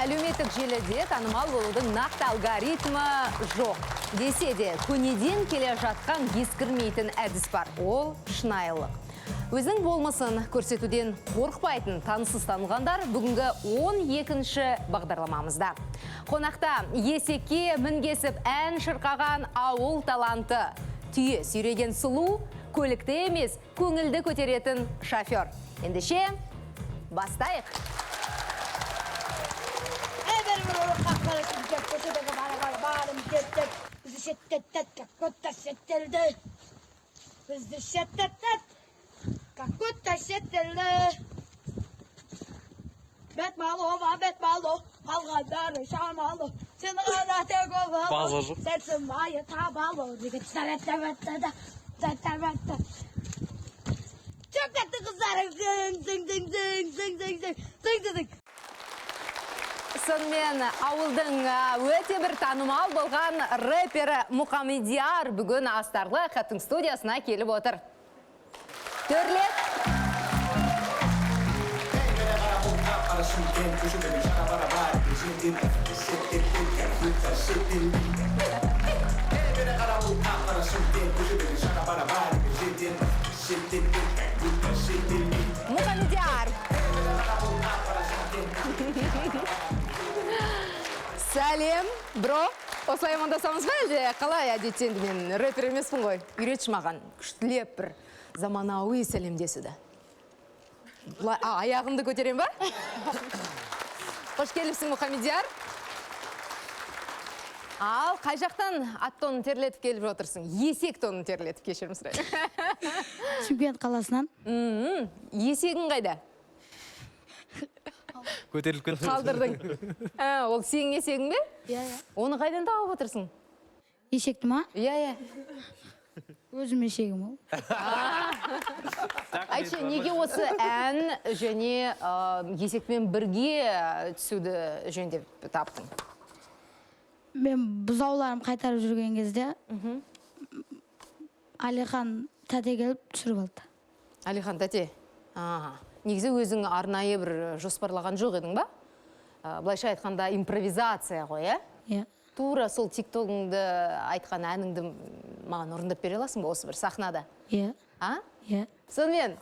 Әлеуметтік желіде танымал болудың нақты алгоритмі жоқ. Десе де, көнеден келе жатқан ескірмейтін әдіс бар. Ол шынайылық. Өзінің болмысын көрсетуден қорықпайтын таныссыз танылғандар бүгінгі 12-ші бағдарламамызда. Қонақта есекке мінгесіп ән шырқаған ауыл таланты, түйе сүйреген сұлу, көлікті емес, көңілді көтеретін шофер. Ендеше, бастайық. Çok tatlı kızlarım. Zing zing zing zing zing zing zing zing zing. Сонымен ауылдың өте бір танымал болған рэпері Мұқамедияр бүгін астарлы хаттың студиясына келіп отыр. Төрлет. Мұқамедияр. Сәлем, бро. Осылай амандасамыз ба әлде қалай? Әдетте енді мен рэпер емеспін ғой. Үйретші маған күштілеп бір заманауи сәлемдесуді. Аяғымды көтерем ба? Қош келіпсің, Мұқамедияр. Ал, қай жақтан ат тонын терлетіп келіп отырсың? Есек тонын терлетіп, кешірім сұраймын. Шымкент қаласынан. Есегің қайда? Көтеріліп кетті. Қалдырдың. Ол сенің есегің бе? Иә, иә. Оны қайдан тауып отырсың? Есекті ма? Иә, иә. Өзім есегім ол. Айтшы, неге осы ән және есекпен бірге түсуді жөн деп таптың? Мен бұзауларым қайтарып жүрген кезде Алихан тәте келіп түсіріп алды. Алихан тәте? Негізі өзің арнайы бір жоспарлаған жоқ едің ба? Былайша айтқанда импровизация ғой, ә? Иә. Тура сол тиктогыңды айтқан әніңді маған орындап бере аласың ба осы бір сахнада? Иә. А? Иә. Сонымен,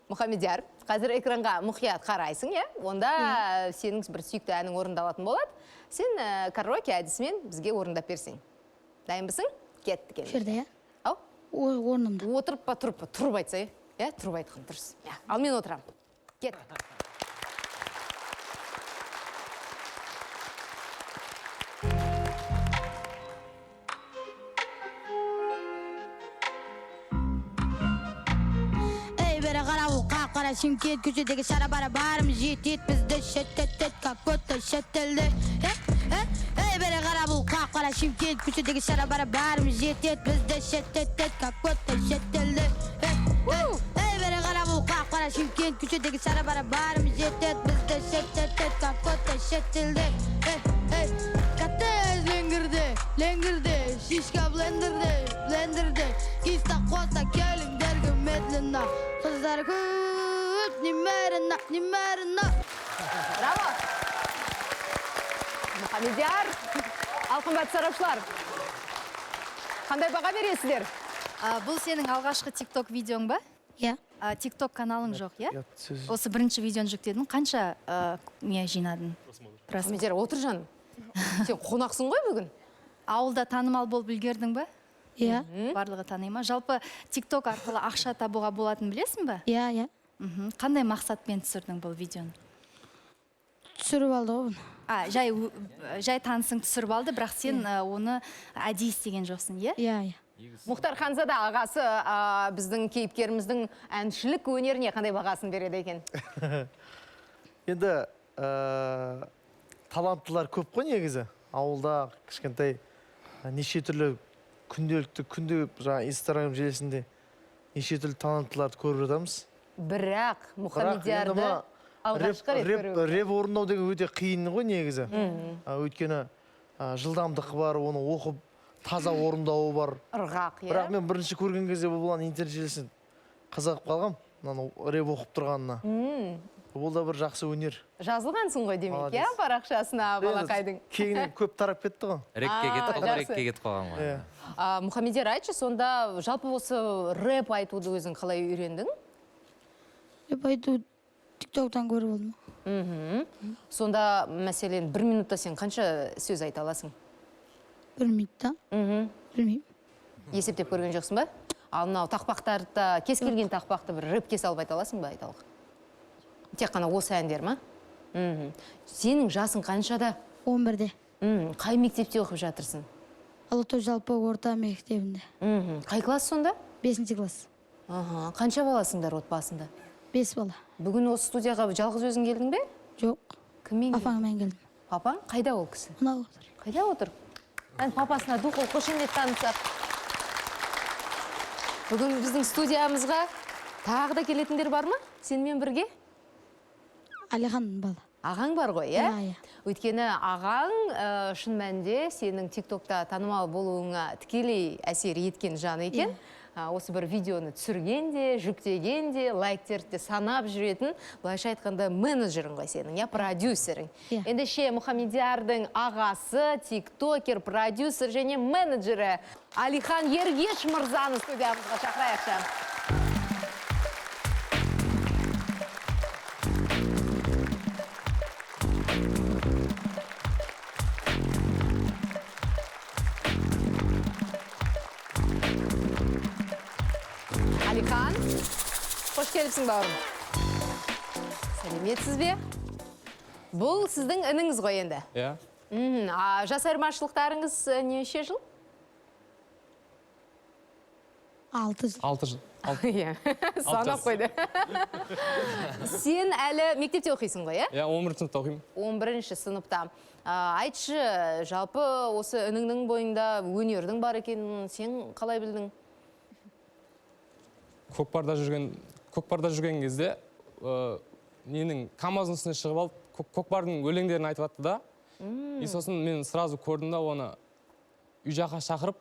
Мұқамедияр, қазір экранға мұқият қарайсың, иә? Онда сенің бір сүйікті әнің орындалатын болады. Сен караоке әдісімен бізге орындап берсең. Дайынбысың? Кеттік енді. Жерде, иә? Ау? Орнымда. Отырып па, тұрып па? Тұрып айтса, иә? Иә, тұрып айтқан дұрыс. Ал мен отырамын. Кеттік. Ей, бері қара, ол қап-қара Шымкент көшедегі шара бара барым жетет бізді шеттетет, как будто шетелде. Ей, бері қара, бұл қап-қара Шымкент көшедегі шара бара барым жетет бізді шеттетет, как будто шетелде. Ей, бері қара, бұл қап-қара Шымкент көшедегі шара бара барым жетет бізді шеттетет, как будто шетелде. Ей, коттедж леңгірде, леңгірде, шишка блендерде, блендерде, киста қоса келіңдерге медленно. Қыздар көп, немерено, немерено. Браво! Мұқамедияр, ал қымбат сарапшылар, қандай баға бересіздер? Бұл сенің алғашқы тикток видеоң ба? Иә. Тикток каналың жоқ, иә? Осы бірінші видеоны жүктедің, қанша не жинадың? Мұқамедияр, отыр жаным. Сен қонақсың ғой бүгін? Ауылда танымал болып үлгердің ба? Иә. Барлығы тани ма? Жалпы тикток арқылы ақша табуға болатынын білесің ба? Иә, иә. Қандай мақсатпен түсірдің бұл видеоны? Түсіріп алды ғой бұны. Жай танысың түсіріп алды, бірақ сен оны әдейі істеген жоқсың, иә? Иә, иә. Мұхтар Ханзада ағасы, біздің кейіпкеріміздің әншілік өнеріне қандай бағасын береді екен? Енді таланттылар көп қой негізі. Ауылда кішкентай неше түрлі күнделікті күнде жаңа Инстаграм желісінде неше түрлі таланттыларды көріп жатамыз. Бірақ Мұқамедиярды алғашқы рет көру. Рэп орындау деген өте қиын ғой негізі. Өйткені жылдамдығы бар, оны оқып таза орындауы бар. Ырғақ, иә. Бірақ мен бірінші көрген кезде бұл интернет желісін қызығып қалғам, мынаны рэп оқып тұрғанына. Бұл да бір жақсы өнер. Жазылғансың ғой демек, иә, Молодец. парақшасына балақайдың. Кейіннен көп тарап кетті ғой. Рэпке кетіп қалды, жақсы. рэпке кетіп қалған ғой. Иә. Мұхамедияр, айтшы, сонда жалпы осы рэп айтуды өзің қалай үйрендің? Рэп айту тиктоктан көріп алдым. Сонда, мәселен, бір минутта сен қанша сөз айта аласың? Бір минутта? Білмеймін. Есептеп көрген жоқсың ба? Ал мынау тақпақтарды да, кез келген тақпақты бір рэпке салып айта аласың ба, айталық? Тек қана осы әндер ма? Сенің жасың қаншада? 11-де. Қай мектепте оқып жатырсың? Алатау жалпы орта мектебінде. Қай класс сонда? 5 класс. Аха. Қанша баласыңдар отбасында? 5 бала. Бүгін осы студияға жалғыз өзің келдің бе? Жоқ. Кіммен келдің? Папаммен келдім. Папаң? Қайда ол кісі? Мынау отыр. Қайда отыр? Ән папасына ду қол қошемет танытсақ. Бүгін біздің студиямызға тағы да келетіндер бар ма? Сенімен бірге? Алихан бала. Ағаң бар ғой, иә? Иә, иә. Өйткені ағаң шын мәнінде сенің тиктокта танымал болуыңа тікелей әсер еткен жан екен. Осы бір видеоны түсірген де, жүктеген де, лайктерді де санап жүретін, былайша айтқанда, менеджерің ғой сенің, иә, продюсерің. Иә. Ендеше Мұхамедиярдың ағасы, тиктокер, продюсер және менеджері Алихан Ергеш мырзаны студиямызға шақырайықшы. Алихан, қош келіпсің, бауырым. Сәлеметсіз бе? Бұл сіздің ініңіз ғой енді? Иә. А жас айырмашылықтарыңыз неше жыл? 6 жыл. 6 жыл. Иә, санап жас. қойды. Сен әлі мектепте оқисың ғой, иә? Иә, 11 сыныпта оқимын. 11 сыныпта. Айтшы, жалпы осы ініңнің бойында өнердің бар екенін сен қалай білдің? Көкпарда жүрген кезде, ненің КамАЗдың үстіне шығып алып, көкпардың өлеңдерін айтып жатты да. И сосын мен сразу көрдім да, оны үй жаққа шақырып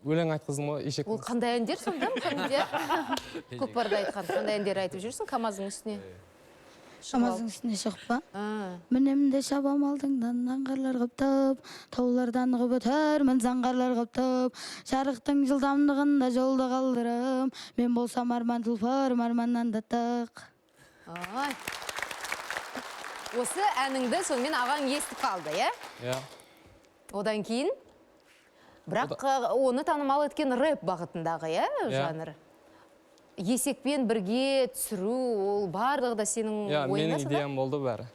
өлең айтқыздым ғой, ешек. Ол қандай әндер сонда, Мұхамедияр? Көкпарда айтқан қандай әндер айтып жүрсің КамАЗдың үстіне? КамАЗдың үстіне шығып па? Мінемін де шабам алдыңнан аңғарлар қаптап, таулардан қып өтермін заңғарлар қаптап, жарықтың жылдамдығында жолды қалдырым, мен болсам арман тұлпарым, арманнан да тық. Ай. Осы әніңді сонымен ағаң естіп қалды, иә? Иә. Одан кейін? Бірақ оны танымал еткен рэп бағытындағы, иә, Иә. жанр? Есекпен бірге түсіру, ол барлығы да сенің Иә, ойыңда менің сонда? идеям болды бәрі.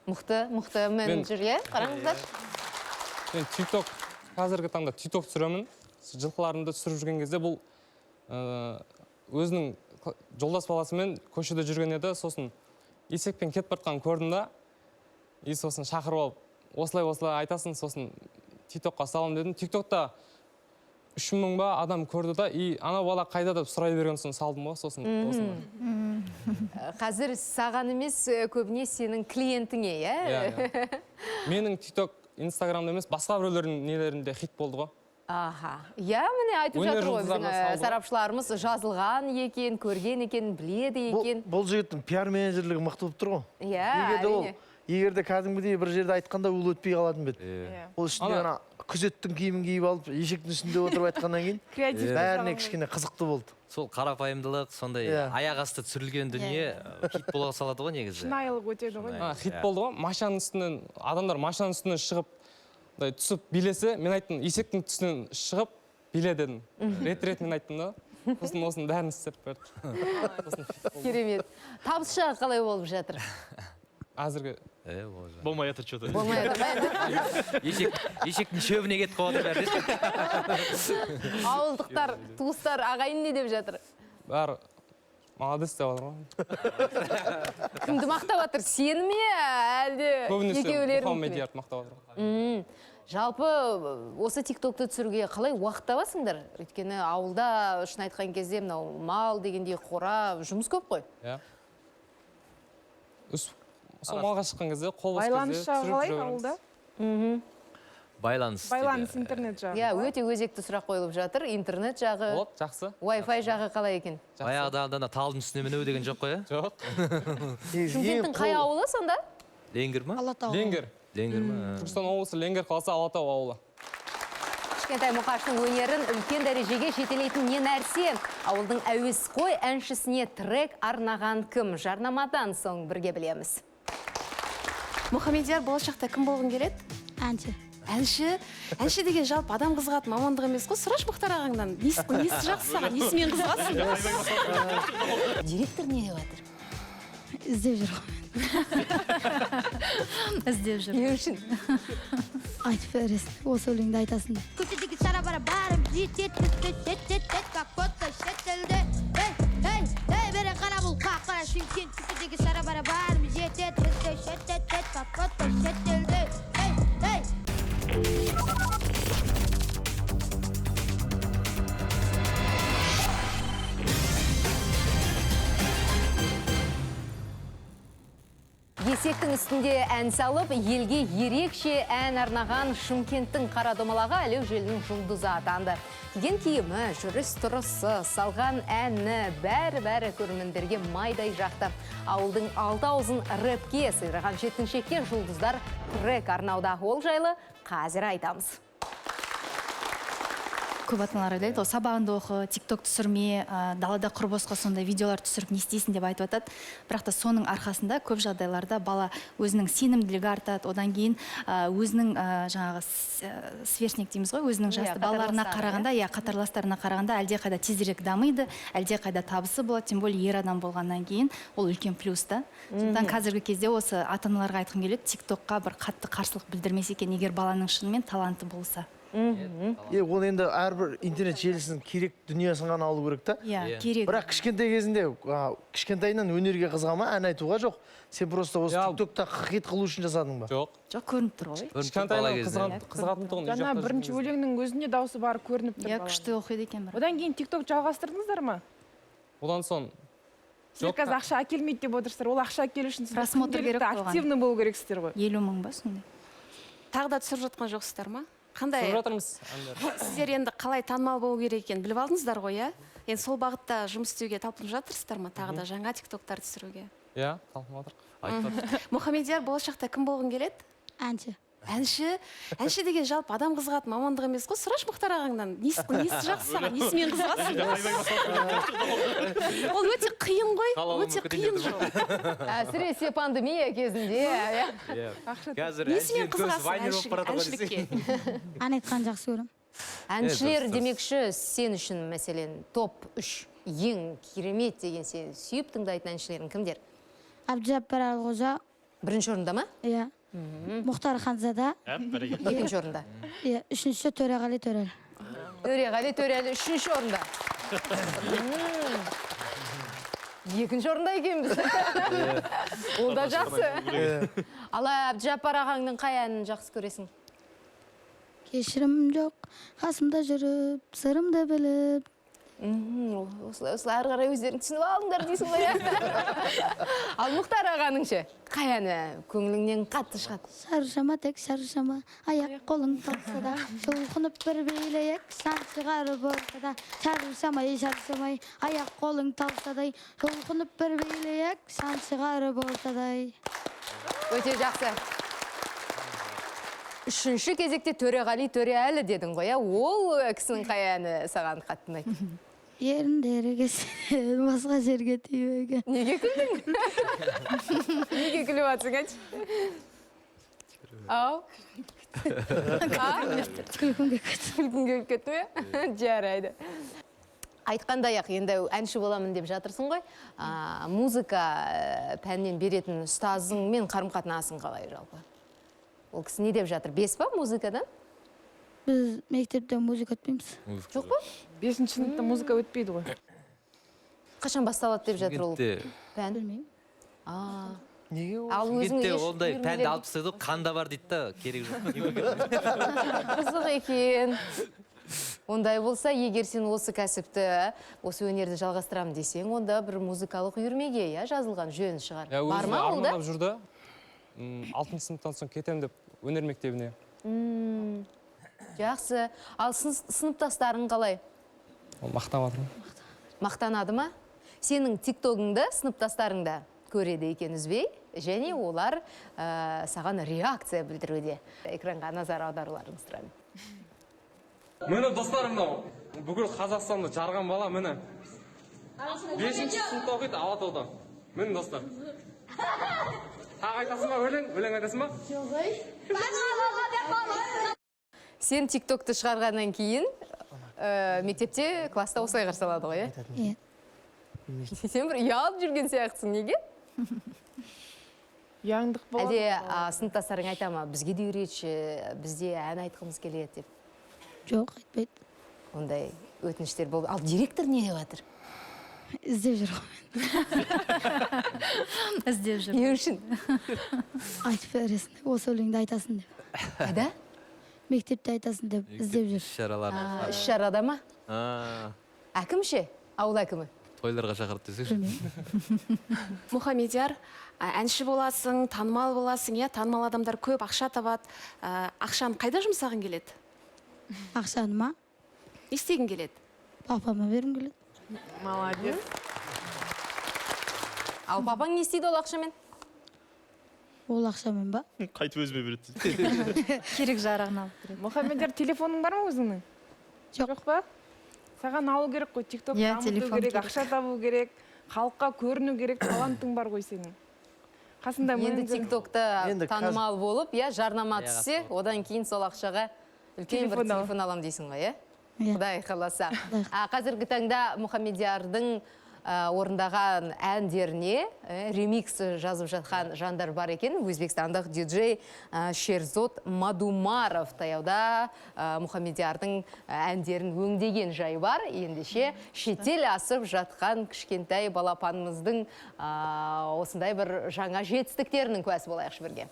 Мықты, мықты менеджер, иә? Қараңыздар. Мен TikTok, қазіргі таңда TikTok түсіремін. Жылқыларымды түсіріп жүрген кезде бұл, өзінің жолдас баласымен көшеде жүрген еді, сосын есекпен кетіп бара жатқанын көрдім да, и сосын шақырып алып, осылай осылай айтасың, сосын TikTokқа саламын дедім. TikTokта 3000 ба адам көрді да, и ана бала қайда деп сұрай берген соң салдым ғой, сосын осыны. Қазір саған емес, көбіне сенің клиентіңе, иә? Иә, иә. Менің TikTok, Инстаграмда емес, басқа біреулердің нелерінде хит болды ғой. Аха. Иә, міне айтып Өнер жатыр ғой жұлдыздарына біздің, салды ғой. сарапшыларымыз, жазылған екен, көрген екен, біледі екен. Бұл жігіттің пиар менеджерлігі мықты болып тұр ғой. Иә, Егер де ол, әрине. егер де кәдімгідей бір жерде айтқанда ол өтпей қалатын ба еді. Иә. Ол үстінде ана күзеттің киімін киіп алып, ешектің үстінде отырып айтқаннан кейін Креативті бәріне салған. кішкене қызықты болды. Сол қарапайымдылық, сондай Иә. аяқ асты түсірілген дүние хит бола салады ғой негізі. Шынайылық өтеді ғой. Шынайы. Хит Иә. болды ғой, машинаның үстінен, адамдар машинаның үстінен шығып, мындай түсіп билесе, мен айттым, есектің үстінен шығып биле дедім. Рет-ретімен айттым да. Сосын осының бәрін істеп берді. Сосын хит болды. Керемет. Табыс жағы қалай болып жатыр? Әзірге Ол жағы. Болмай жатыр что-то. Болмай жатыр ма енді? Ешектің шөбіне кетіп қалып жатыр бәрі десең. Ауылдықтар, туыстар, ағайын не деп жатыр? Бәрі молодец деп жатыр ғой. Кімді мақтап жатыр? Сені ме, әлде Көбінесе екеулерін ме? Мұхаммедиярды мақтап жатыр. Жалпы осы тиктокты түсіруге қалай уақыт табасыңдар? Өйткені ауылда, шын айтқан кезде, мынау мал дегендей қора, жұмыс көп қой. Иә. Сол малға шыққан кезде, қол бос кезде Байланыс жағы түсіріп қалай жүре береміз. ауылда? Байланыс. Байланыс, интернет жағы. Иә, өте өзекті сұрақ қойылып жатыр. Интернет жағы, Болады, жақсы. Wi-Fi жағы қалай екен? Баяғыда анда талдың үстіне міну деген жоқ қой, иә? Жоқ. Шымкенттің қай ауылы сонда? Ленгір ма? Алатау. Ленгір. Ленгір ма? Түркістан облысы, Ленгір қаласы, Алатау ауылы. Кішкентай Мұқаштың өнерін үлкен дәрежеге жетелейтін не нәрсе? Ауылдың әуесқой әншісіне трек арнаған кім? Жарнамадан соң бірге білеміз. Мұхамедияр, болашақта кім болғың келеді? Әнші. Әнші? Әнші деген жалпы адам қызығатын мамандық емес қой. Сұрашы Мұхтар ағаңнан. Несі жақсы саған, несімен қызығасың? Директор не деп жатыр? Іздеп жүр ғой. Іздеп жүр. Не үшін? Айтып бересің, осы өлеңді айтасың деп. Көшедегі шара бара бәрім жетеді, жетеді, как будто шетелде. Ей, ей, ей, бері қара, бұл қап-қара Шымкент. Көшедегі шара бара бәрім жетеді, жетеді, как будто шетелде. Ей, ей. Есектің үстінде ән салып, елге ерекше ән арнаған Шымкенттің қара домалағы әлеу желінің жұлдызы атанды. Киген киімі, жүріс тұрысы, салған әні, бәрі-бәрі көрермендерге майдай жақты. Ауылдың алты аузын рэпке сыйдырған жеткіншекке жұлдыздар трек арнауда. Ол жайлы қазір айтамыз. Көп ата-аналар ойлайды ғой, сабағыңды оқы, тикток түсірме, далада құр босқа сондай видеолар түсіріп не істейсің деп айтып жатады. Бірақ та соның арқасында көп жағдайларда бала өзінің сенімділігі артады, одан кейін, өзінің, жаңағы сверстник дейміз ғой, өзінің жасты балаларына қатарластары, қарағанда, иә, қатарластарына қарағанда әлдеқайда тезірек дамиды, әлдеқайда табысы болады, тем более ер адам болғаннан кейін ол үлкен плюс та. Сондықтан қазіргі кезде осы ата-аналарға айтқым келеді, тиктокқа бір қатты қарсылық білдірмесе екен, егер баланың шынымен таланты болса. Ол енді әрбір интернет желісінің керек дүниесін ғана алу керек та. Иә, керек. Бірақ кішкентай кезінде, кішкентайынан өнерге қызыға ма, ән айтуға жоқ. Сен просто осы тиктокта хит қылу үшін жасадың ба? Жоқ. Жоқ, көрініп тұр ғой. Көрініп тұр Кішкентайынан бала кезінен. Қызығатын тұғын үй Жаңа жақта бірінші жүрген кезде. өлеңнің өзінде дауысы бар көрініп тұр Иә, баланың. күшті оқиды екен бірақ. Одан кейін тикток жалғастырдыңыздар ма? Одан соң Сіздер Жоқ. қазір ақша әкелмейді деп отырсыздар. Ол ақша әкелу үшін сіздер Просмотр керек күнделікті оған. активный болу керексіздер ғой. 50 000 ба сондай? Тағы да түсіріп жатқан жоқсыздар ма? Қандай? Түсіріп жатырмыз әндер. Сіздер енді қалай танымал болу керек екенін біліп алдыңыздар ғой, иә? Енді сол бағытта жұмыс істеуге талпынып жатырсыздар ма? Тағы да жаңа тиктоктар түсіруге? Иә, талпынып жатырмық. Айтпапты. Мұхамедияр, болашақта кім болғың келеді? Әнші. Әнші? Әнші деген жалпы адам қызығатын мамандық емес қой. Сұрашы Мұхтар ағаңнан. Несі жақсы саған, несімен қызығасың? Ол өте қиын ғой, Қалауы өте мүмкін қиын емес. жол. Әсіресе пандемия кезінде, иә. Иә. Ақша Қазір Несімен әншілердің көбісі қызығасың вайнер болып баратыр ғой әншілікке? десең. Ән айтқанды жақсы көремін. Әншілер Дұрыс, дұрыс. демекші, сен үшін, мәселен, топ 3 ең керемет деген сен сүйіп тыңдайтын әншілерің кімдер? Әбдіжаппар Әлқожа. Бірінші орында ма? Иә. Мұхтар Ханзада. Екінші орында. Иә, үшінші Төреғали Төрәлі. Төреғали Төрәлі үшінші орында. Екінші орында екенбіз. Ол да жақсы. Ал Әбдіжаппар ағаңның қай әнін жақсы көресің? Кешірім жоқ, қасымда жүріп, сырымды біліп. Осылай, осылай ары қарай өздерің түсініп алыңдар дейсің ғой, иә? Ал Мұхтар ағаның ше, қай әні көңіліңнен қатты шығады? Шаршама, тек шаршама, аяқ қолың талса да, жұлқынып бір билейік, сан шығарып ортада. Шаршамай, шаршамай, аяқ қолың талса да, жұлқынып бір билейік, сан шығарып ортадай. Өте жақсы. Үшінші кезекте Төреғали Төреәлі дедің ғой, иә? Ол кісінің қай әні саған қатты ұнайды? Еріндері кесілген, басқа жерге тимеген. Неге күлдің? Неге күліп жатсың, айтшы? Ау? Күлкім келіп кетті. Күлкің келіп кетті ме? Жарайды. Айтқандай-ақ, енді әнші боламын деп жатырсың ғой. Музыка пәнінен беретін ұстазыңмен қарым-қатынасың қалай жалпы? Ол кісі не деп жатыр? 5 па музыкадан? Біз мектепте музыка өтпейміз. Жоқ па? 5 сыныпта музыка өтпейді ғой. Қашан басталады деп жатыр ол Шымкентте пән? Білмеймін. Неге ол? Ал өзің Шымкентте еш ондай пәнді үйірмелерге алып тастайды ғой, қанда бар дейді да, керек жоқ. Қызық екен. Ондай болса, егер сен осы кәсіпті, осы өнерді жалғастырамын десең, онда бір музыкалық үйірмеге, иә, жазылған жөн шығар. Иә, Бар өзі ма ол да? армандап жүрді. 6 сыныптан соң кетемін деп өнер мектебіне. Жақсы. Ал сыныптастарың қалай? Мақтап жатырмын. Мақтанады ма? Сенің тиктогыңды сыныптастарың да көреді екен үзбей, және олар саған реакция білдіруде. Экранға назар аударуларыңызды сұраймын. Міне достар, мынау бүкіл Қазақстанды жарған бала, міне. 5-ші сыныпта оқиды Алатауда. Міне достар. Тағы айтасың ба өлең? Өлең айтасың ба? Сен тиктокты шығарғаннан кейін мектепте, класста осылай қарсы алады ғой, иә? Иә. Сен бір ұялып жүрген сияқтысың, неге? Ұяңдық болады. Әлде сыныптастарың айта ма, бізге де үйретші, бізде ән айтқымыз келеді деп? Жоқ, айтпайды. Ондай өтініштер болды. Ал директор не деп жатыр? Іздеп жүр ғой. Іздеп жүр. Не үшін? Айтып бересің деп, осы өлеңді айтасың деп. Қайда? Мектепте айтасың деп іздеп жүр. Іс-шаралар. Іс-шарада ма? Әкім ше? Ауыл әкімі? Тойларға шақырып десеңші. Мұхамедияр, әнші боласың, танымал боласың, иә, танымал адамдар көп ақша табады. Ақшаны қайда жұмсағың келеді? Ақшаны ма? Не істегің келеді? Папама бергім келеді. Молодец. Ал папаң не істейді ол ақшамен? Ол ақшамен ба? Қайтып өзіме береді. Керек жарағын алып береді. Мұхамедияр, телефоның бар ма өзіңнің? Жоқ. Жоқ па? Саған алу керек қой, тикток Иә, дамыту телефон керек, керек. ақша табу керек, халыққа көріну керек, талантың бар ғой сенің. Қасында Енді менеджер. тиктокта Енді танымал болып, иә, жарнама Аяқ түссе, асты болып. одан кейін сол ақшаға үлкен бір Телефон алам. телефон алам дейсің ғой, иә? Иә. Құдай қаласа. Құдай Қазіргі таңда Мұхамедиярдың орындаған әндеріне ремикс жазып жатқан жандар бар екен. Өзбекстандық диджей Шерзод Мадумаров таяуда Мұхамедиярдың әндерін өңдеген жайы бар. Ендеше шетел асып жатқан кішкентай балапанымыздың осындай бір жаңа жетістіктерінің куәсі болайықшы бірге.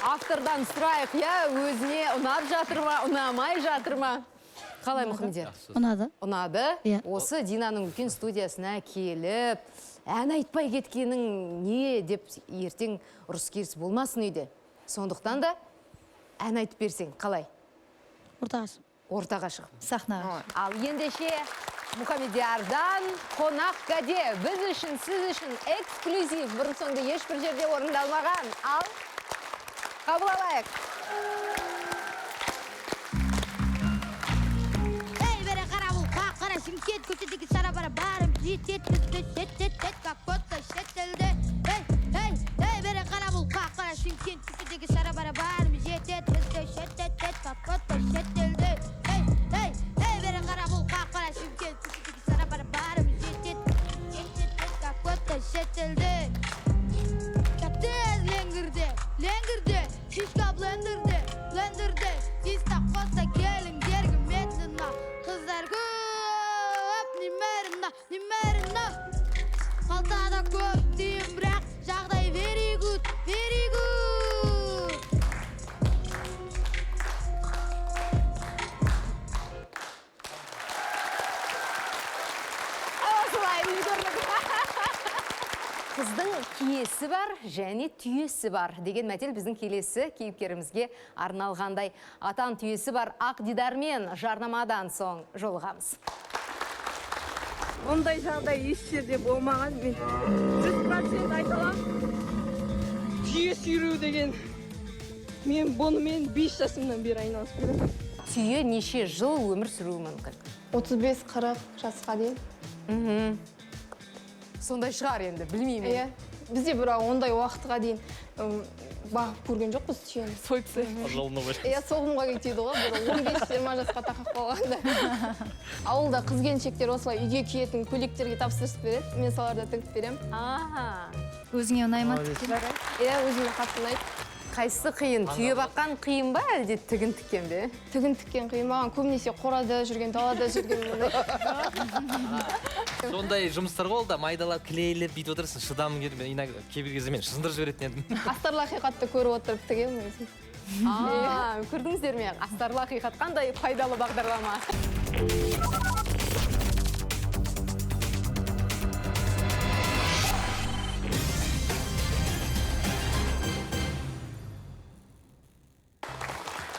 Автордан сұрайық, иә, өзіне ұнап жатыр ма, ұнамай жатыр ма? Қалай, Мұхамедияр? Ұнады. Ұнады? Иә. Осы Динаның үлкен студиясына келіп, ән айтпай кеткенің не деп ертең ұрыс-керіс болмасын үйде. Сондықтан да ән айтып берсең, қалай? Ортаға шығып. Ортаға шығып. Сахнаға. Ал ендеше Мұхамедиярдан қонақ кәде. Біз үшін, сіз үшін эксклюзив, бұрын соңды ешбір жерде орындалмаған. Ал қабыл алайық. Ей, бері қара, бұл қара Шымкент, көшедегі шара бара барым жетет, бізді шет, как будто шетелде. Ей, ей, ей, бері қара, бұл қара Шымкент, көшедегі шара бара барым жетет, бізді шет, как будто шетелде. Ей, ей, ей, бері қара, бұл қара Шымкент, көшедегі шара бара барым жетет, жетет, как будто шетелде. Кәптез ленгірде, ленгірде, шишка блендерде, блендерде, чисто қоса келіңдер медленно. Қыздар көп, немерено, немерено. Қалтада көп тиын, бірақ жағдай very good, very good. Осылай үлгердік. Қыздың киесі бар және түйесі бар деген мәтел біздің келесі кейіпкерімізге арналғандай. Атан түйесі бар ақ дидармен жарнамадан соң жолығамыз. Ондай жағдай еш жерде болмаған. Мен 100% айта аламын. Түйе сүйреу деген мен бұнымен 5 жасымнан бері айналысып келемін. Түйе неше жыл өмір сүруі мүмкін? 35-40 жасқа дейін. Сондай шығар енді, білмеймін. Иә, бізде бірақ ондай уақытқа дейін Бағып көрген жоқпыз түйені. Сойып. Иә, соғымға кетеді ғой, бір 15-20 жасқа тақап қалғанда. Ауылда қыз келіншектер осылай үйге киетін көйлектерге тапсырыс береді, мен соларды тігіп беремін. Аха. Өзіңе ұнай ма? Иә, өзіме қатты ұнайды. Қайсысы қиын? Түйе баққан қиын ба, әлде тігін тіккен бе? Тігін тіккен қиын маған, көбінесе қорада жүрген, далада жүрген ұнайды. Сондай жұмыстар ғой ол да, майдалап, клейлеп бүйтіп отырасың, шыдамың келмей, мен иногда кейбір кезде мен сындырып жіберетін едім. Астарлы ақиқатты көріп отырып тігемін өзім. Көрдіңіздер ме? Астарлы ақиқат қандай пайдалы бағдарлама.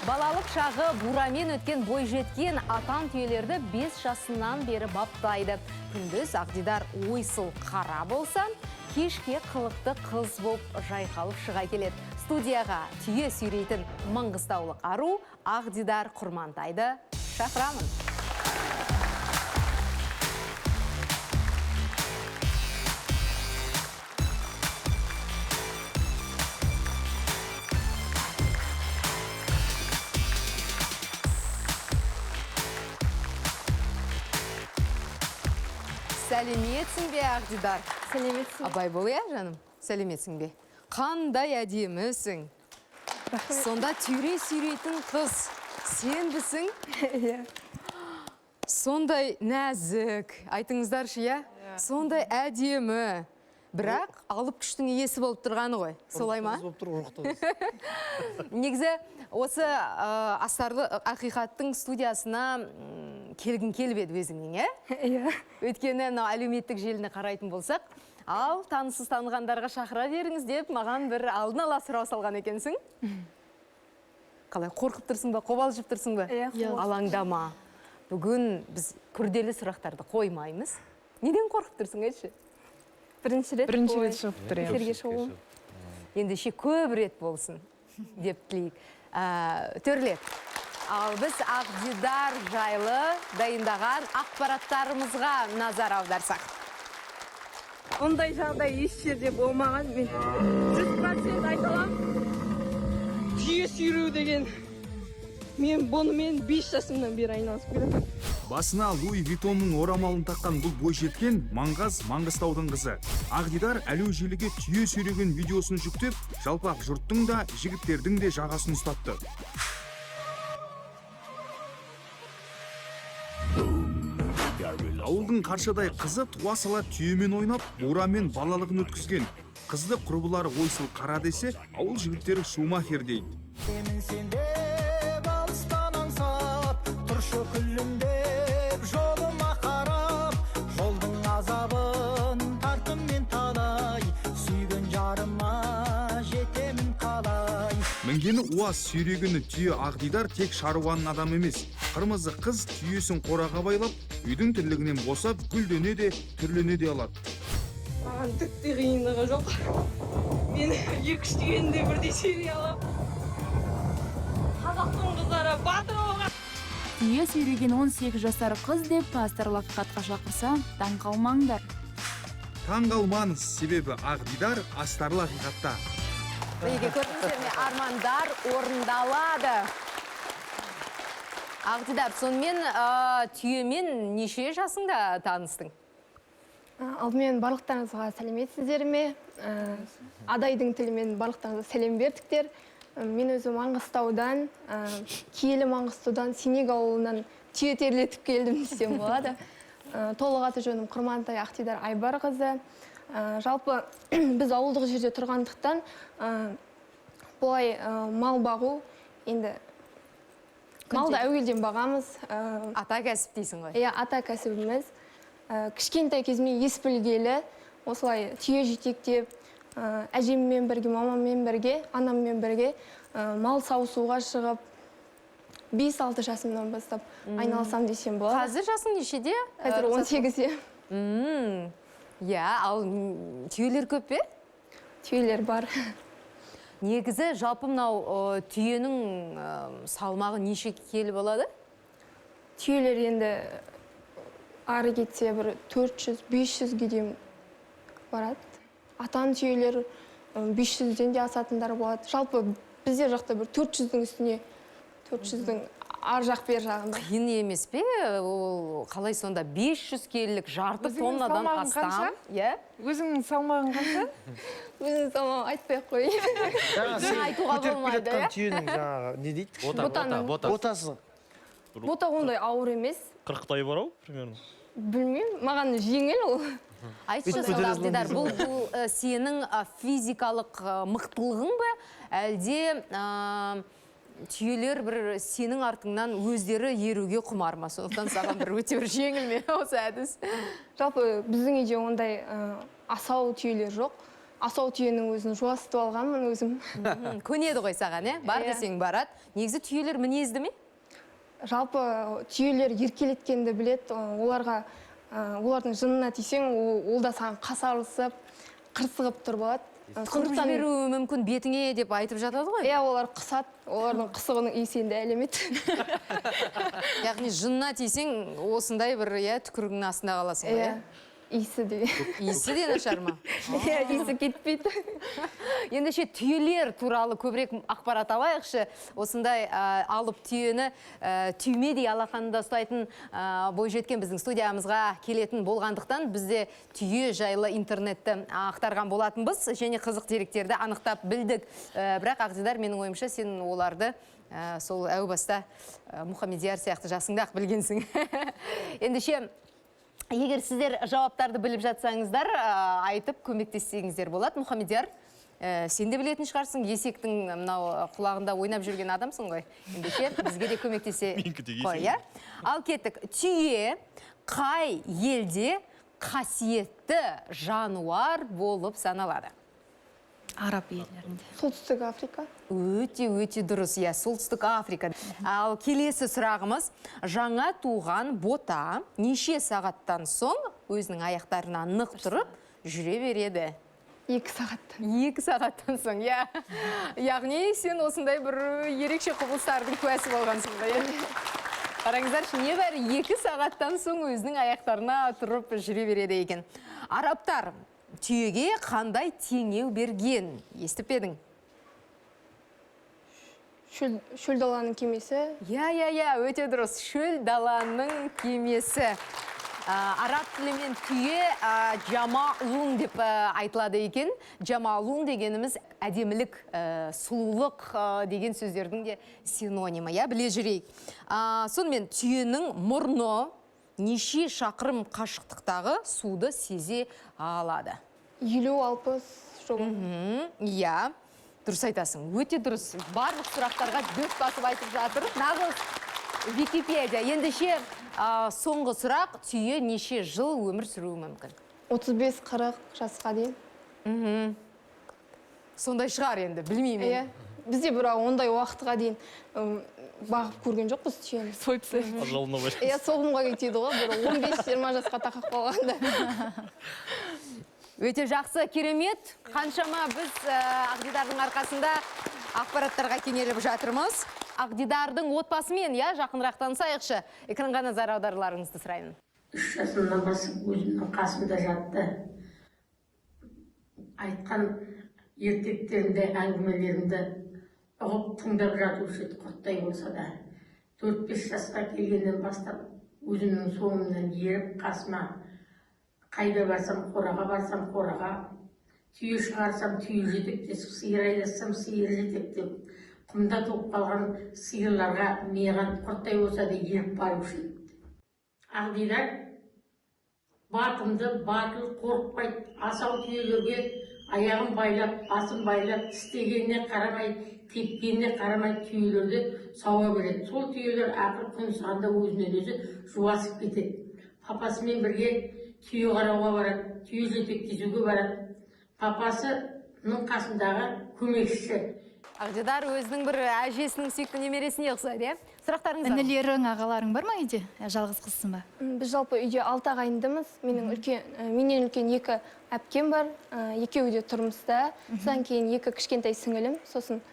Балалық шағы бурамен өткен бойжеткен атан түйелерді 5 жасынан бері баптайды. Күндіз Ақдидар ойсыл қара болса, кешке қылықты қыз боп жайқалып шыға келеді. Студияға түйе сүйрейтін маңғыстаулық ару Ақдидар Құрмантайды шақырамын. Сәлеметсің бе, Ақдидар? Сәлеметсің. Абай бол, иә, жаным? Сәлеметсің бе? Қандай әдемісің. Сонда түйре сүйрейтін қыз сенбісің? Иә. Сондай нәзік, айтыңыздаршы, иә? Сондай әдемі. Бірақ алып күштің иесі болып тұрғаны ғой. Солай ма? Болып тұр, рухты. Негізі осы астарлы ақиқаттың студиясына келгің келіп еді өзіңнің, ә? Иә. Өйткені мынау әлеуметтік желіні қарайтын болсақ, ал таныссыз танығандарға шақыра беріңіз деп маған бір алдын ала сұрау салған екенсің. Қалай, қорқып тұрсың ба, қобалжып тұрсың ба? Иә, қобалжып. Алаңдама. Бүгін біз күрделі сұрақтарды қоймаймыз. Неден қорқып тұрсың, айтшы? Бірінші рет. Бірінші рет шығып тұр, иә. Эфирге шығуым. Ендеше көп рет болсын деп тілейік. Төрлет. Ал біз Ақдидар жайлы дайындаған ақпараттарымызға назар аударсақ. Ондай жағдай еш жерде болмаған. Мен 100% айта аламын. Түйе сүйреу деген мен бұнымен 5 жасымнан бері айналысып келемін. Басына Луи Виттонның орамалын таққан бұл бойжеткен Маңғаз Маңғыстаудың қызы. Ақдидар әлеу желіге түйе сүйреген видеосын жүктеп, жалпақ жұрттың да, жігіттердің де жағасын ұстатты. Ауылдың қаршадай қызы туа сала түйемен ойнап, бурамен балалығын өткізген. Қызды құрбылары ойсыл қара десе, ауыл жігіттері Шумахер дейді. Сендеп алыстан аңсап, тұршы күлімдеп, жолыма қарап, жолдың азабын тарттым мен талай, сүйген жарыма жетемін қалай. Мінгені уаз, сүйрегені түйе Ақдидар тек шаруаның адамы емес. Қырмызы қыз түйесін қораға байлап, үйдің тірлігінен босап, гүлдене де, түрлене де алады. Маған түк те қиындығы жоқ. Мен екі-үш түйені де бірдей сүйрей аламын. Қазақтың қыздары батыр болған. Түйе сүйреген 18 жасар қыз деп астарлы ақиқатқа шақырса, таң қалмаңдар. Таң қалмаңыз, себебі Ақдидар астарлы ақиқатта. Мінекей, көрдіңіздер ме, армандар орындалады. Ақдидар, сонымен түйемен неше жасыңда таныстың? Алдымен барлықтарыңызға сәлеметсіздер ме? Адайдың тілімен барлықтарыңызға сәлем бердіктер. Мен өзім Маңғыстаудан, киелі Маңғыстаудан, Сенек ауылынан түйе терлетіп келдім десем болады. Толық аты жөнім Құрмантай Ақдидар Айбарқызы. Жалпы біз ауылдық жерде тұрғандықтан, бұлай мал бағу, енді малды әуелден бағамыз. Ата кәсіп дейсің ғой? Иә, ата кәсібіміз. Кішкентай кезімнен ес білгелі осылай түйе жетектеп, әжеммен бірге, мамаммен бірге, анаммен бірге мал сауысуға шығып, 5-6 жасымнан бастап айналысам десем болады. Қазір жасың нешеде? Қазір 18-де. Иә, ал түйелер көп пе? Түйелер бар. Негізі жалпы мынау түйенің салмағы неше келі болады? Түйелер енді ары кетсе бір 400-500-ге дейін барады. Атан түйелер 500-ден де асатындар болады. Жалпы бізде жақта бір 400-дің үстіне, 400-дің ар жақ бер жағында. Қиын емес пе? Ол қалай сонда 500 келілік жарты тоннадан астам? Иә? Өзіңнің салмағың қанша? Өзімнің салмағым айтпай ақ қояйын. Айтуға болмайды, иә? Түйенің жаңағы не дейді? Бота. Ботасы. Бота ондай ауыр емес. 40-тай бар ау, примерно. Білмеймін, маған жеңіл ол. Айтшы сонда, Абдидар, бұл сенің физикалық мықтылығың ба, әлде түйелер бір сенің артыңнан өздері еруге құмар ма? Сондықтан саған бір өте бір жеңіл ме осы әдіс? Жалпы біздің үйде ондай асау түйелер жоқ. Асау түйенің өзін жуасытып алғанмын өзім. Көнеді ғой саған, е? Бар десең барады. Негізі түйелер мінезді ме? Жалпы түйелер еркелеткенді біледі. Оларға, олардың жынына тисең, ол да саған қасарысып, қырсығып тұрып алады. Түкіріп жіберуі мүмкін бетіңе деп айтып жатады ғой? Иә, олар қысады. Олардың қысығының иісі енді әлемет. Яғни жынына тисең, осындай бір түкірігінің астында қаласың ғой, иә? Иісі де. Иісі де нашар ма? Иә, иісі кетпейді. Ендеше түйелер туралы көбірек ақпарат алайықшы. Осындай алып түйені түймедей алақанында ұстайтын бойжеткен біздің студиямызға келетін болғандықтан бізде түйе жайлы интернетті ақтарған болатынбыз және қызық деректерді анықтап білдік. Бірақ Ақдидар, менің ойымша, сен оларды сол әу баста Мұхамедияр сияқты жасыңда ақ білгенсің. Ендеше, егер сіздер жауаптарды біліп жатсаңыздар, айтып көмектессеңіздер болады. Мұхамедияр, сен де білетін шығарсың, есектің мынау құлағында ойнап жүрген адамсың ғой. Ендеше бізге де көмектесе қой, иә? Ал кеттік. Түйе қай елде қасиетті жануар болып саналады? Араб елдерінде. Солтүстік Африка. Өте, өте дұрыс, иә, Солтүстік Африка. Ал келесі сұрағымыз, жаңа туған бота неше сағаттан соң өзінің аяқтарына нық тұрып жүре береді? 2 сағаттан. 2 сағаттан соң, иә. Яғни сен осындай бір ерекше құбылыстардың куәсі болғансың ғой, иә? Қараңыздаршы, небәрі 2 сағаттан соң өзінің аяқтарына тұрып жүре береді екен. Арабтар түйеге қандай теңеу берген? Естіп пе едің? Шөл даланың кемесі. Иә, иә, иә, өте дұрыс. Шөл даланың кемесі. Араб тілімен түйе жамалун деп айтылады екен. Жамалун дегеніміз әдемілік, сұлулық деген сөздердің де синонимі. Иә, біле жүрейік. Сонымен түйенің мұрны неше шақырым қашықтықтағы суды сезе алады? 50-60 жоба. Иә, дұрыс айтасың. Өте дұрыс. Барлық сұрақтарға дөп басып айтып жатыр. Нағыз Википедия. Ендеше соңғы сұрақ, түйе неше жыл өмір сүруі мүмкін? 35-40 жасқа дейін. Сондай шығар енді, білмеймін. Иә, бізде бірақ ондай уақытқа дейін бағып көрген жоқпыз түйені. Сойып тастайды. Ажалына байланысты. Иә, соғымға кетеді ғой, бір 15-20 жасқа тақап қалғанда. Өте жақсы, керемет. Қаншама біз Ақдидардың арқасында ақпараттарға кенеліп жатырмыз. Ақдидардың отбасымен, иә, жақынырақ танысайықшы. Экранға назар аударуларыңызды сұраймын. 3 жасымнан басып өзімнің қасымда жатты. Айтқан ертектерімді, әңгімелерімді ұғып тыңдап жатушы еді, құрттай болса да. 4-5 жасқа келгеннен бастап өзімнің соңымнан еріп қасыма, қайда барсам қораға барсам қораға, түйе шығарсам түйе жетектесіп, сиыр айдатсам сиыр жетектеп, құмда туып қалған сиырларға маған құрттай болса да еріп барушы еді. Ақдидар батымды, батыл, қорықпайды, асау түйелерге аяғын байлап, басын байлап, тістегеніне қарамай, тепкеніне қарамай түйелерді сауа береді. Сол түйелер ақыры күн санда өзінен өзі жуасып кетеді. Папасымен бірге түйе қарауға барады, түйе жетектесуге барады. Папасының қасындағы көмекшісі. Ақдидар өзінің бір әжесінің сүйікті немересіне ұқсайды, иә? Сұрақтарыңыз бар? Інілерің, ағаларың бар ма үйде? Жалғыз қызсың ба? Біз жалпы үйде 6 ағайындымыз. Менің үлкен, менен үлкен 2 әпкем бар, екеуі де тұрмыста. Содан кейін 2 кішкентай сіңілім, сосын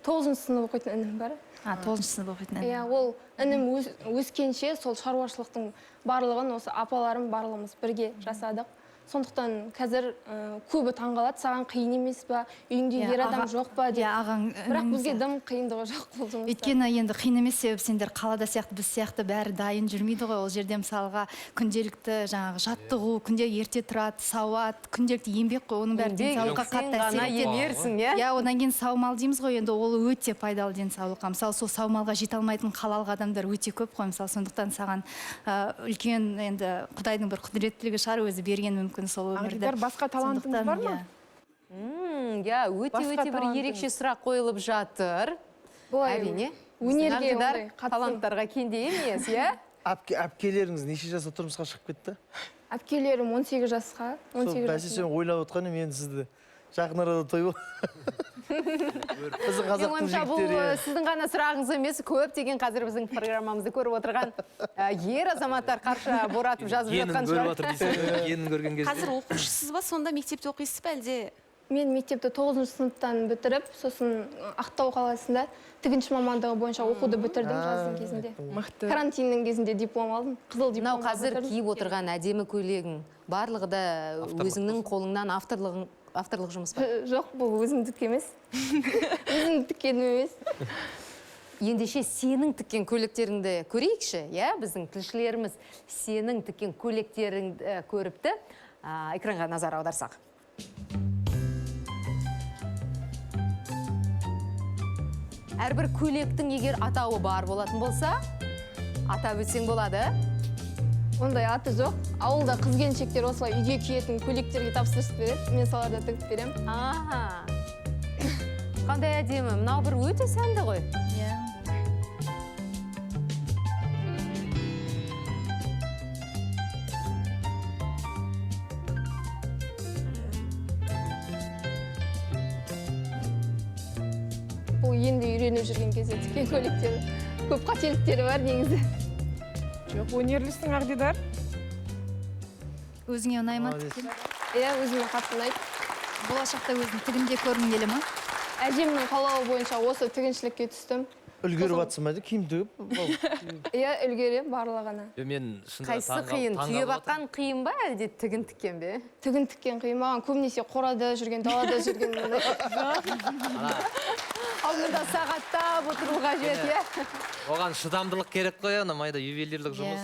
9-шы сынып оқитын інім бар. 9-шы сынып оқитын інім. Иә, ол інім өскенше сол шаруашылықтың барлығын осы апаларым барлығымыз бірге жасадық. Сондықтан қазір көбі таңғалады, саған қиын емес па, үйіңде ер адам жоқ па деп. Иә, ағаң, Бірақ бізге дым қиындығы жоқ бұл жұмыста. Өйткені енді қиын емес, себебі сендер қалада сияқты, біз сияқты бәрі дайын жүрмейді ғой. Ол жерде мысалға күнделікті жаңағы жаттығу, күнде ерте тұрады, сауат, күнделікті еңбек қой, оның бәрі денсаулыққа қатты әсер етеді. Иә? Иә, одан кейін саумал дейміз ғой, енді ол өте пайдалы денсаулыққа. Мысалы, сол саумалға жете алмайтын қалалық адамдар өте көп қой, мысалы, сондықтан саған үлкен енді Құдайдың бір құдіреттілігі шығар, өзі берген мүмкін сол өмірді. Ағдидар, басқа талантыңыз бар ма? Иә, өте-өте бір ерекше сұрақ қойылып жатыр. Әрине. Өнерге ондай таланттарға кенде емес, иә? Әпкелеріңіз неше жаста тұрмысқа шығып кетті? Әпкелерім 18 жасқа. Сол бәсе сен ойлап отқан едім, енді сізді жақын арада той бол. Біздің қазақтың жігіттері. Бұл сіздің ғана сұрағыңыз емес, көптеген қазір біздің программамызды көріп отырған ер азаматтар қарша боратып жазып жатқан шығар. Генін көрген кезде. Қазір оқушысыз ба, сонда мектепте оқисыз ба әлде? Мен мектепті 9-шы сыныптан бітіріп, сосын Ақтау қаласында тігінші мамандығы бойынша оқуды бітірдім жаздың кезінде. Мықты. Карантиннің кезінде диплом алдым. Қызыл диплом. Мынау қазір киіп отырған әдемі көйлегің, барлығы да өзіңнің қолыңнан авторлық жұмыс па? Жоқ, бұл өзімдікі емес. Өзім тіккенім емес. Ендеше сенің тіккен көйлектеріңді көрейікші, иә? Біздің тілшілеріміз сенің тіккен көйлектеріңді көріпті. Экранға назар аударсақ. Әрбір көйлектің егер атауы бар болатын болса, атап өтсең болады. Ондай аты жоқ. Ауылда қыз келіншектер осылай үйге киетін көйлектерге тапсырыс береді. Мен соларды тігіп беремін. Аха. Қандай әдемі. Мынау бір өте сәнді ғой. Иә. Бұл енді үйреніп жүрген кезде тіккен көйлектер. Көп қателіктері бар негізі. Жоқ, өнерлісің, Ағдидар. Өзіңе ұнай ма тіккен? Иә, өзіме қатты ұнайды. Болашақта өзің тігінде көргің келе ма? Әжемнің қалауы бойынша осы тігіншілікке түстім. Үлгеріп атсың ба, киім тігіп? Иә, үлгерем барлығына. Қайсысы қиын? Түйе баққан қиын ба, әлде тігін тіккен бе? Тігін тіккен қиын. Маған көбінесе қорада жүрген, далада жүрген. Алдында сағаттап отыру қажет, иә? Оған шыдамдылық керек қой, ана майда ювелирлік жұмыс.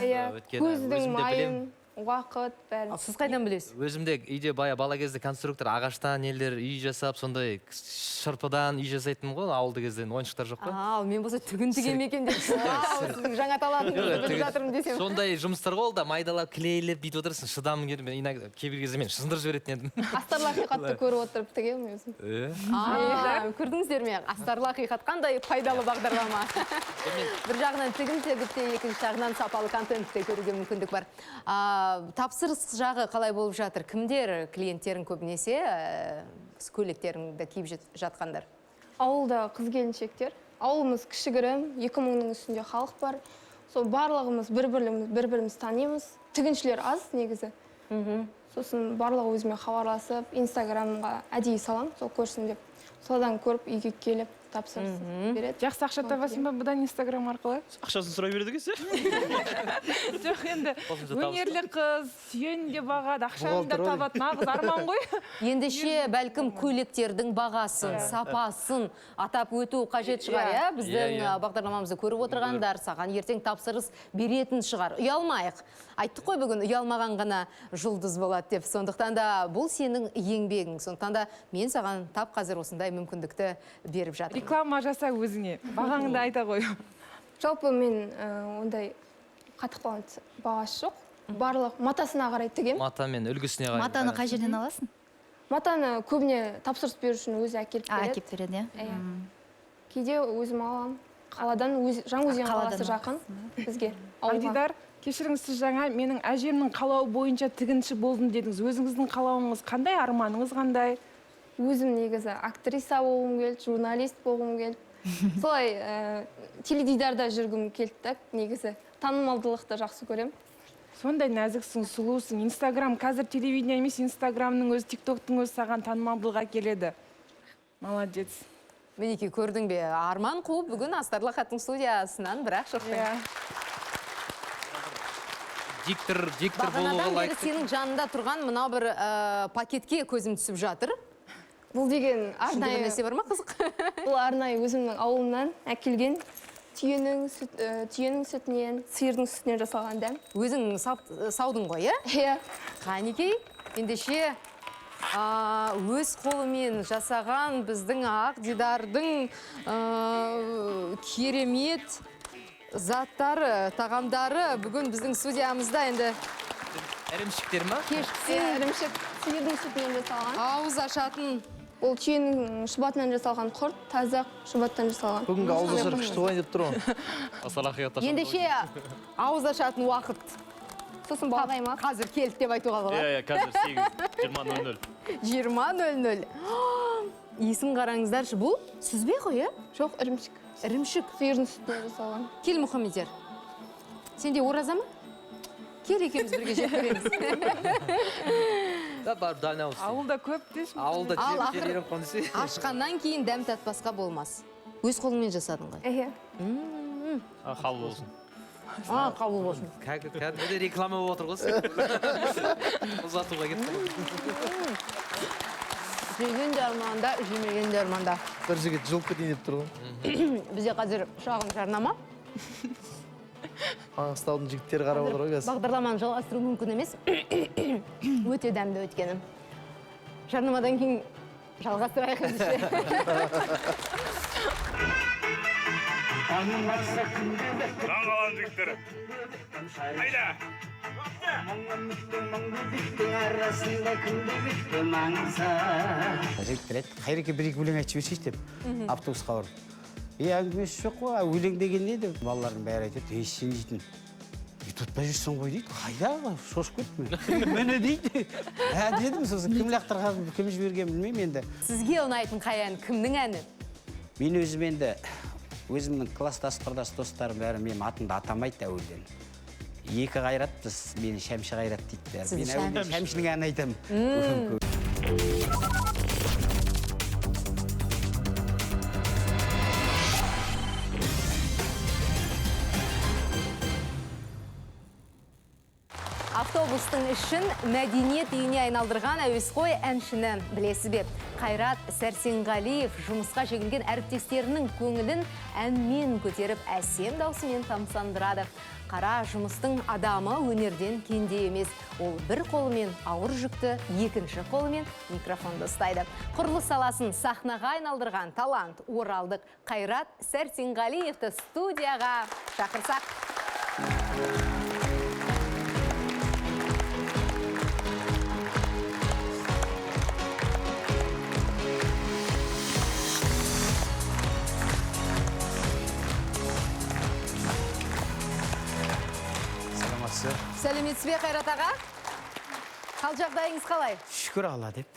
Көздің майын, уақыт, бәрін. Сіз қайдан білесіз? Өзімде үйде бая бала кезде конструктор ағаштан нелер үй жасап, сондай шырпыдан үй жасайтынмын ғой, ауылда кезде ойыншықтар жоқ қой. Ал мен болса тігін тігем екен деп. Сіздің жаңа талантыңызды біліп жатырмын десем. Сондай жұмыстар ғой, ол да майдалап, клейлеп бүйтіп отырасың, шыдамың келмей, мен иногда кейбір кезде мен сындырып жіберетін едім. Астарлы ақиқатты көріп отырып тігемін өзім. Көрдіңіздер ме? Астарлы ақиқат қандай пайдалы бағдарлама. Бір жағынан тігін тігіп те, екінші жағынан сапалы контентті көруге мүмкіндік бар. Тапсырыс жағы қалай болып жатыр? Кімдер клиенттерің көбінесе көйлектеріңді киіп жатқандар? Ауылда қыз келіншектер. Ауылымыз кішігірім, 2000-ның үстінде халық бар. Сол барлығымыз бір-біріміз танимыз. Тігіншілер аз негізі. Сосын барлығы өзіме хабарласып, Инстаграмға әдейі салам, сол көрсін деп. Содан көріп үйге келіп тапсырыс береді. Жақсы ақша табасың ба бұдан Инстаграм арқылы? Ақшасын сұрай береді екенсіз. Жоқ, енді өнерлі қыз, сүйені де бағады, ақшаны да табады, нағыз арман ғой. Ендеше бәлкім көйлектердің бағасын, сапасын атап өту қажет шығар, иә? Біздің бағдарламамызды көріп отырғандар саған ертең тапсырыс беретін шығар. Ұялмайық. Айттық қой бүгін, ұялмаған ғана жұлдыз болады деп. Сондықтан да бұл сенің еңбегің. Сондықтан да мен саған тап қазір осындай мүмкіндікті беріп жатырмын. Реклама жаса өзіңе, бағаңды айта қой. Жалпы мен ондай қатып қалған бағасы жоқ. Барлық матасына қарай тігемін. Мата мен үлгісіне қарай. Матаны қай жерден аласың? Матаны көбіне тапсырыс беру үшін өзі әкеліп береді. Әкеліп береді, иә. Кейде өзім аламын. Қаладан, Жаңаөзен қаласы жақын бізге. Ағдидар, кешіріңіз, сіз жаңа менің әжемнің қалауы бойынша тігінші болдым дедіңіз. Өзіңіздің қалауыңыз қандай, арманыңыз қандай? Өзім негізі актриса болғым келді, журналист болғым келді. Солай теледидарда жүргім келді да, негізі. Танымалдылықты жақсы көрем. Сондай нәзіксің, сұлусың. Инстаграм, қазір телевидение емес, Инстаграмның өзі, ТикТоктың өзі саған танымалдылық әкеледі. Молодец. Мінекей, көрдің бе? Арман қуып бүгін Астарлы хаттың студиясынан бірақ шықтың. Диктор болуға Бағанадан бері лайықты. сенің жанында тұрған мынау бір пакетке көзім түсіп жатыр. Бұл деген Ішінде бір арнайы нәрсе бар ма, қызық? Бұл арнайы өзімнің ауылымнан әкелген түйенің сүтінен, сиырдың сүтінен жасалған дәм. Өзің саудың ғой, иә? Иә. Қанекей, ендеше өз қолымен жасаған біздің ақ дидардың керемет заттары, тағамдары бүгін біздің студиямызда енді. Ірімшіктер ма? Кешкісін ірімшік сиырдың сүтінен жасалған. Ауыз ашатын. Ол түйенің шұбатынан жасалған құрт, таза шұбаттан жасалған. Бүгінгі ауыз ашар күшті болайын деп тұр ғой. Ендеше ауыз ашатын уақыт. Сосын балғаймақ. Қазір келді деп айтуға болады. Иә, қазір 8:20:00. 20:00. Иісін қараңыздаршы, бұл сүзбе ғой, иә? Жоқ, ірімшік. Ірімшік. Сиырдың сүтінен жасалған. Кел, Мұхаммедияр. Сенде ораза ма? Кел, екеуміз бірге жеп көреміз. Да, барып дайын ауыз. Ауылда көп деші. Ауылда Ал жеп ақыр үйреніп қалдым десе. Ашқаннан кейін дәм татпасқа болмас. Өз қолыңмен жасадың ғой. Иә. Қабыл болсын. Қабыл болсын. Кәдімгідей реклама болып отыр ғой. Ұзатуға кетті. Жеген де арманда, жемеген де арманда. Бір жігіт жұлып кетейін деп тұр ғой. Бізде қазір шағын жарнама. Маңғыстаудың жігіттері қарап отыр ғой қазір. Бағдарламаны жалғастыру мүмкін емес. Өте дәмді өткені. Жарнамадан кейін жалғастырайық ендеше. Таңғалған жігіттер. Айда! Жігіттер айтты, Қайреке бір екі өлең айтып жіберсейші деп автобусқа барып. Әңгімесі жоқ қой, өлең деген не деп. Балалардың бәрі айтады, ей сен дейтін, ютубта жүрсің ғой дейді. Қайда, шошып кеттім мен. Міне дейді. Ә дедім, сосын кім лақтырған, кім жіберген білмеймін енді. Сізге ұнайтын қай ән, кімнің әні? Мен өзім енді, өзімнің класстас құрдас достарым бәрі менің атымды атамайды әуелден. Екі Қайрат, біз мені Шәмші Қайрат дейді бәрі. Сіз Мен әуелден Шәмшінің әнін айтамын. Автобустың ішін мәдениет үйіне айналдырған әуесқой әншіні білесіз бе? Қайрат Сәрсенғалиев жұмысқа жегілген әріптестерінің көңілін әнмен көтеріп, әсем даусымен тамсандырады. Қара жұмыстың адамы өнерден кенде емес. Ол бір қолымен ауыр жүкті, екінші қолымен микрофонды ұстайды. Құрылыс саласын сахнаға айналдырған талант оралдық Қайрат Сәрсенғалиевті студияға шақырсақ. Сәлеметсіз бе, Қайрат аға? Қал жағдайыңыз қалай? Шүкір Алла деп.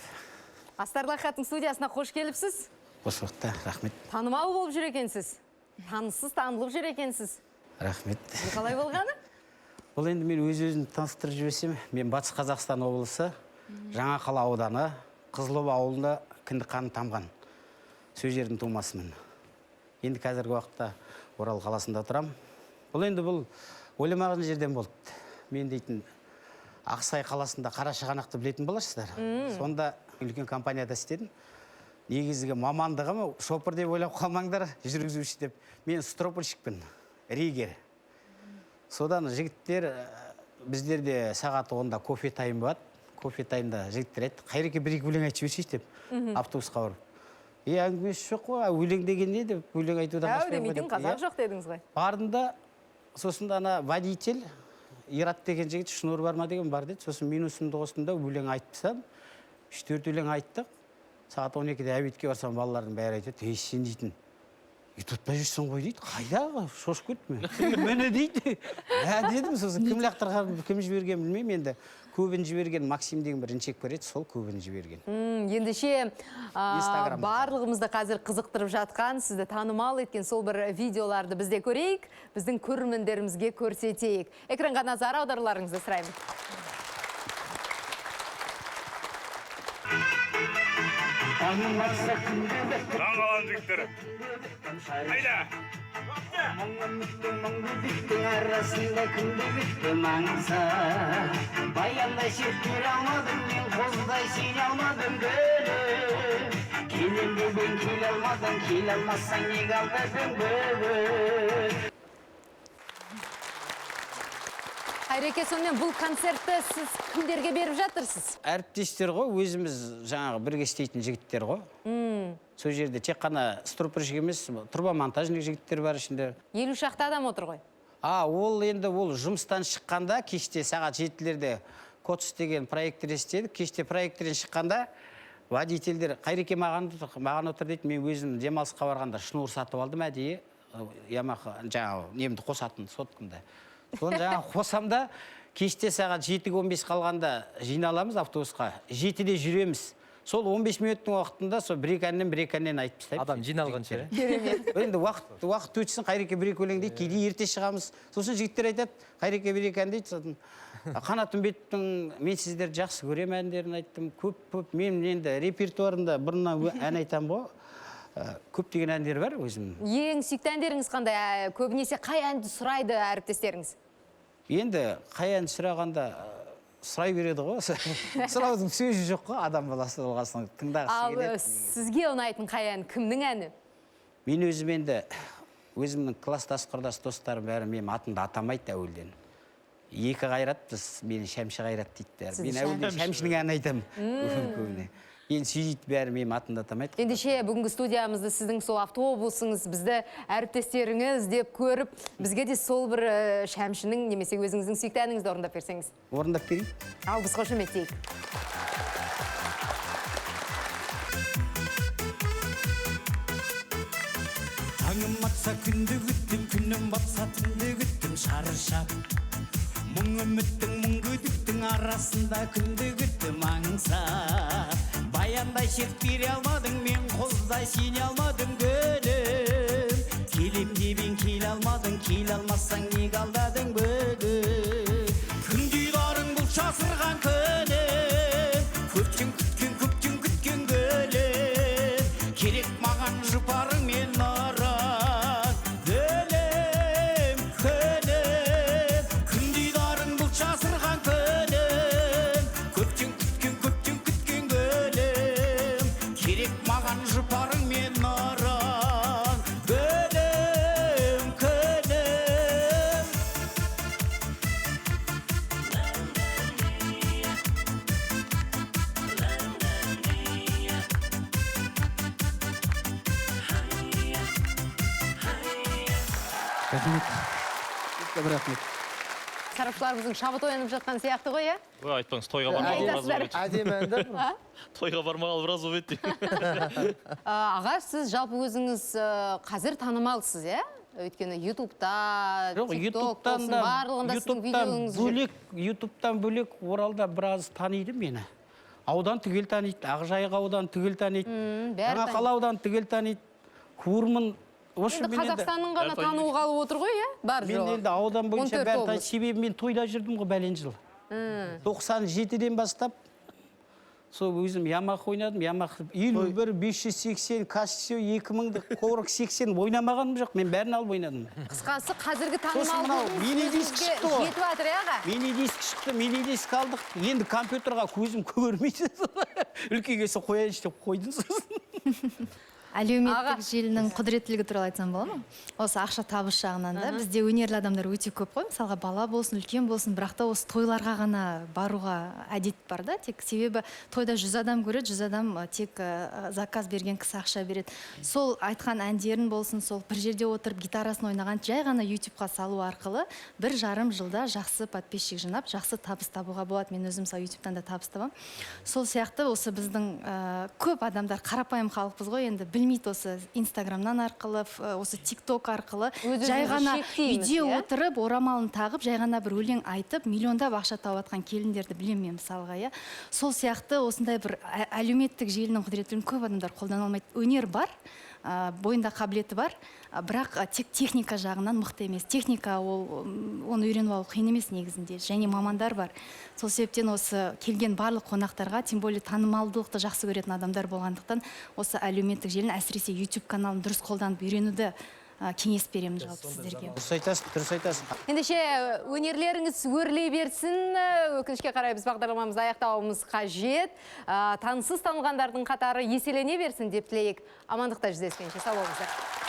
Астарлы Ақиқаттың студиясына қош келіпсіз. Осы уақытта рахмет. Танымал болып жүр екенсіз. Таныссыз танылып жүр екенсіз. Рахмет. Бұл қалай болғаны? Бұл енді мен өз-өзімді таныстырып жіберсем, мен Батыс Қазақстан облысы, Жаңа қала ауданы, Қызылоба ауылында кіндік қаны тамған. Сол жердің тумасымын. Енді қазіргі уақытта Орал қаласында тұрамын. Бұл енді бұл ойламаған жерден болды. Мен дейтін Ақсай қаласында Қарашығанақты білетін боларсыздар. Сонда үлкен компанияда істедім. Негізгі мамандығым шопыр деп ойлап қалмаңдар, жүргізуші деп. Мен стропольщикпін, ригер. Содан жігіттер, біздерде сағат 10-да кофе тайм болады. Кофе таймда жігіттер айтты, Қайреке бір екі өлең айтып жіберсейші деп, автобусқа барып. Әңгімесі жоқ қой, өлең деген не деп, өлең айтудан Әу қашпаймын ғой демейтін деп. қазақ жоқ дедіңіз ғой. Бардым да, сосын да ана водитель Ират деген жігіт, шнур бар ма деген бар деді. Сосын минусымды қостым да өлең айтып тастадым. 3-4 өлең айттық. Сағат 12-де обедке барсам балалардың бәрі айтады, ей сен дейтін, ютубта жүрсің ғой дейді. Қайда, шошып кеттім мен. Міне дейді. Ә дедім, сосын кім лақтырған, кім жіберген білмеймін енді. Көбін жіберген Максим деген бір іншек бар еді, сол көбін жіберген. Ендеше, Инстаграмда. барлығымызды қазір қызықтырып жатқан, сізді танымал еткен сол бір видеоларды бізде көрейік, біздің көрермендерімізге көрсетейік. Экранға назар аударуларыңызды сұраймын. Таңғалған жігіттер. Айда! Мың үміттің, мың күдіктің арасында күнде күттім аңсап. Баяндай серт бере алмадым, мен қозыдай сене алмадым гүлім. Келем деп ең келе алмадың, келе алмасаң неге алдадың бүгін? Қайреке, сонымен бұл концертті сіз кімдерге беріп жатырсыз? Әріптестер ғой, өзіміз жаңағы бірге істейтін жігіттер ғой. Сол жерде тек қана стропырщик емес, турбомонтажник жігіттер бар ішінде. 50 шақты адам отыр ғой. Ол енді ол жұмыстан шыққанда кеште сағат 7-лерде Котс деген проектор істедік. Кеште проекторден шыққанда водительдер Қайреке маған отыр дейді. Мен өзім демалысқа барғанда шнур сатып алдым әдейі, Ямаха жаңағы немді қосатын соткамды. Соны жаңағы қосам да кеште сағат 7:15 қалғанда жиналамыз автобусқа, 7-де жүреміз. Сол 15 минуттың уақытында сол бір екі әннен айтып тастаймыз. Адам жиналғанша, иә? Керемет. Енді уақыт өтсін, Қайреке бір екі өлең дейді, кейде ерте шығамыз. Сосын жігіттер айтады, Қайреке бір екі ән дейді. Сосын Қанат Үмбетовтің мен сіздерді жақсы көремін әндерін айттым. Көп-көп мен енді репертуарымда бұрыннан ән айтамын ғой. Көптеген әндер бар өзімнің. Ең сүйікті әндеріңіз қандай? Көбінесе қай әнді сұрайды әріптестеріңіз? Енді қай әнді сұрағанда сұрай береді ғой. Сұраудың сөзі жоқ қой, адам баласы болғасын тыңдағысы келеді. Ал сізге ұнайтын қай ән, кімнің әні? Мен өзім енді өзімнің класстас құрдас достарым бәрі менің атымды атамайды әуелден. Екі Қайрат біз, мені Шәмші Қайрат дейді бәрі. Мен әуелден Шәмшінің әнін айтамын көбіне. Енді сүйдейді бәрі менің атымды атамайды. Ендеше бүгінгі студиямызды сіздің сол автобусыңыз, бізді әріптестеріңіз деп көріп, бізге де сол бір Шәмшінің немесе өзіңіздің сүйікті әніңізді орындап берсеңіз. Орындап берейін. Ал біз қошеметтейік. Таңым атса күнді күттім, күнім батса түнді күттім шаршап. Мың үміттің, мың күдіктің арасында күнді күттім аңсап. Баяндай серт бере алмадың, мен қоздай сене алмадым гүлім. Келем деп ең келе алмадың, келе алмасаң неге алдадың бүгін? Күндей барың бұл жасырған күнім, көптен күткен, көптен күткен гүлім. Керек маған жұпарың мен нұрың, гүлім, күнім. Күндей барың бұл жасырған күнім, көптен күткен, көптен күткен гүлім. Керек маған жұпарың мен нұрың, гүлім, күнім. Рахмет. Көп рахмет. Сарапшыларымыздың шабыт оянып жатқан сияқты ғой, иә? Ой, айтпаңыз, тойға бармағалы біраз болып еді. Әдемі ән да бұл. Тойға бармағалы біраз болып еді. Аға, сіз жалпы өзіңіз қазір танымалсыз, иә? Өйткені Ютубта, TikTok болсын, барлығында сіздің видеоңыз жүр. Ютубтан бөлек Оралда біраз таниды мені. Аудан түгел таниды, Ақжайық аудан түгел таниды, бәрі Жаңақала аудан түгел таниды, Курман. Енді Қазақстанның ғана тануы қалып отыр ғой, иә? Бар Мен жоғы. енді аудан бойынша 14 бәрі облыс. таниды. Себебі мен тойда жүрдім ғой бәлен жыл. 97-ден бастап сол өзім Ямаха ойнадым. Ямаха 51, 580, Кассио 2000-ді, Корг 80 ойнамағаным жоқ. Мен бәрін алып ойнадым. Қысқасы, қазіргі Сосын мынау танымалдығыңыз мини-диск өзіңізге шықты ғой. жетіп жатыр, иә, аға? Мини-диск шықты, мини-диск алдық. Енді компьютерға көзім көрмейді. Үлкен келсе қояйыншы деп қойдым сосын. Әлеуметтік желінің құдіреттілігі туралы айтсам бола ма? Осы ақша табыс жағынан да бізде өнерлі адамдар өте көп қой. Мысалға бала болсын, үлкен болсын, бірақ та осы тойларға ғана баруға әдет бар да. Тек себебі тойда 100 адам көреді, 100 адам тек заказ берген кісі ақша береді. Сол айтқан әндерін болсын, сол бір жерде отырып гитарасын ойнаған жай ғана ютубқа салу арқылы 1,5 жылда жақсы подписчик жинап, жақсы табыс табуға болады. Мен өзім мысалы ютубтан да табыс табамын. Сол сияқты осы біздің көп адамдар қарапайым халықпыз ғой, енді білмейді осы Инстаграмнан арқылы, осы ТикТок арқылы Өз-өзімізді жай ғана шектейміз, үйде иә? отырып орамалын тағып, жай ғана бір өлең айтып, миллиондап ақша тауып жатқан келіндерді білемін мен мысалға, иә. Сол сияқты осындай бір әлеуметтік желінің құдіретін көп адамдар қолдана алмайды. Өнер бар, бойында қабілеті бар, бірақ тек техника жағынан мықты емес. Техника ол, оны үйреніп алу қиын емес негізінде, және мамандар бар. Сол себептен осы келген барлық қонақтарға, тем более танымалдылықты жақсы көретін адамдар болғандықтан, осы әлеуметтік желіні, әсіресе YouTube каналын дұрыс қолданып үйренуді кеңес беремін жалпы сіздерге. Дұрыс айтасың, дұрыс айтасың. Ендеше, өнерлеріңіз өрлей берсін. Өкінішке қарай, біз бағдарламамызды аяқтауымыз қажет. Таныссыз танылғандардың қатары еселене берсін деп тілейік. Амандықта жүздескенше, сау болыңыздар.